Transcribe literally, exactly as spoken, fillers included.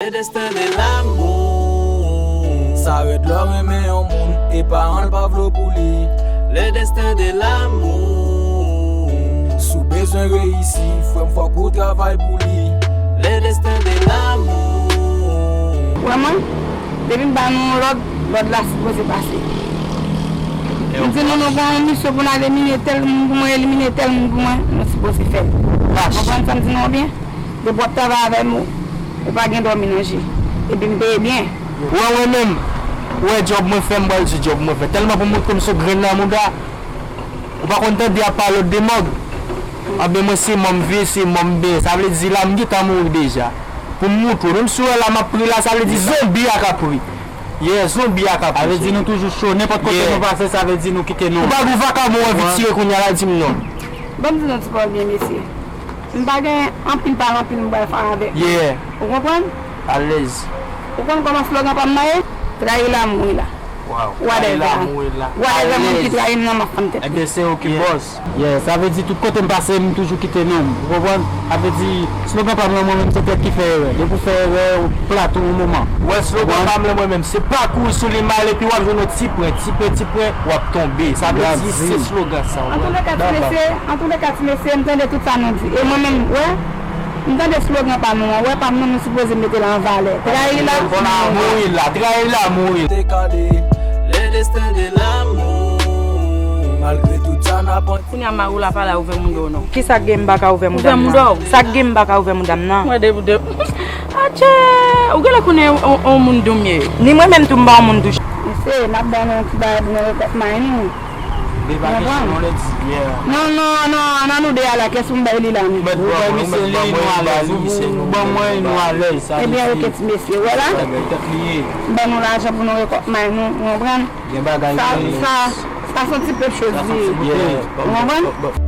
Le destin de l'amour. Sa rèd lè w renmen yon moun e paran l pa vle w pou li. Le destin de l'amour. Si w bezwen reyisi, frè m, fòk ou travay pou li. Le destin de l'amour. Wè mwen, depi m ba nou yon lòd, lòd la sipoze pase. M di nou, nou gen yon misyon pou n ale elimine tèl moun pou mwen, elimine tèl moun pou mwen, nou sipoze fè l. Konprann sa m di nou an byen? Depi w ap travay avè m, ou, ou pa gen dòmi nan je. Epi m peye byen. Ou wè mwen menm, ou wè djòb mwen fè, m pral di djòb mwen fè. Tèlman pou m montre m sou grenn nan mouda, ou pa konn tande apa lòt de mòg. Anben mwen se mò m vye, se mò m benyen. Sa vle di la m gentan mouri deja. Pou m montre w, menm si w wè la m ap pri la, sa vle di zonbi a ka pri. Yeah, zonbi a ka pri. Sa vle di nou toujou cho, nenpòt kote nou pase, sa vle di nou kite nou. Ou pa gon vakabon w anvi tire kounye a la, di m non. Ban m di nou ti pawòl byen, mesye. M pa gen anpil pale, anpil m pral fè avèk nou. Yeah. Ou konprann? Alèz. Ou konn kòman slogan pa m nan ye? Trayi la, mouri la. Wow. Whatever. Trayi la, mouri la. Whatever moun ki trayi m nan, m ap fann tèt li. Ebyen, se ou ki bòs. Yeah, sa vle di tout kote m pase, m toujou kite non m. Ou konprann? Sa vle di, slogan pa m lan mwen menm, se tèt ki fè erè. Depi w fè erè, ou plate yon moman. Wè, slogan pa m lan mwen menm, se pa kouri sou li m ale, epi w ap jwenn yon ti pwen, ti pwen, ti pwen, w ap tonbe. Sa vle di, se slogan sa, w konprann? Antouleka, ti mesye, antouleka, ti mesye, m tande tout sa nou di. E mwen menm, wè, m tande slogan pa nou an, wè pa m nan, nou sipoze mete l an valè. Trayi la, mouri la, trayi la, mouri la. Te kale, le destin de l'amour. Malgre tout sa n ap Kounye a mari w la pa la, ouvè mouda w non. Kisa k gen m pa ka ouvè mouda m nan? Ouvè mouda w. Sa k gen m pa ka ouvè mouda m nan? Mwen de, de. Atchè, ou genlè konnen on, on moun dou m ye. Ni mwen menm tou m pa yon moun dou. Mesye, n ap ban nou yon ti bagay pou nou rekòt may nou. Ou konprann? Non, non, non, ann nou de a la, kiyès pou m bay li la menm? Ou bay misye li, nou alèz. Ou ban mwen, nou alèz. Ebyen, oke, ti mesye, ou wè la? M ban nou lajan pou nou rekòt may nou, ou konprann? Gen bagay sa, sa, sa se yon ti pèp choz li ye. Ou konprann?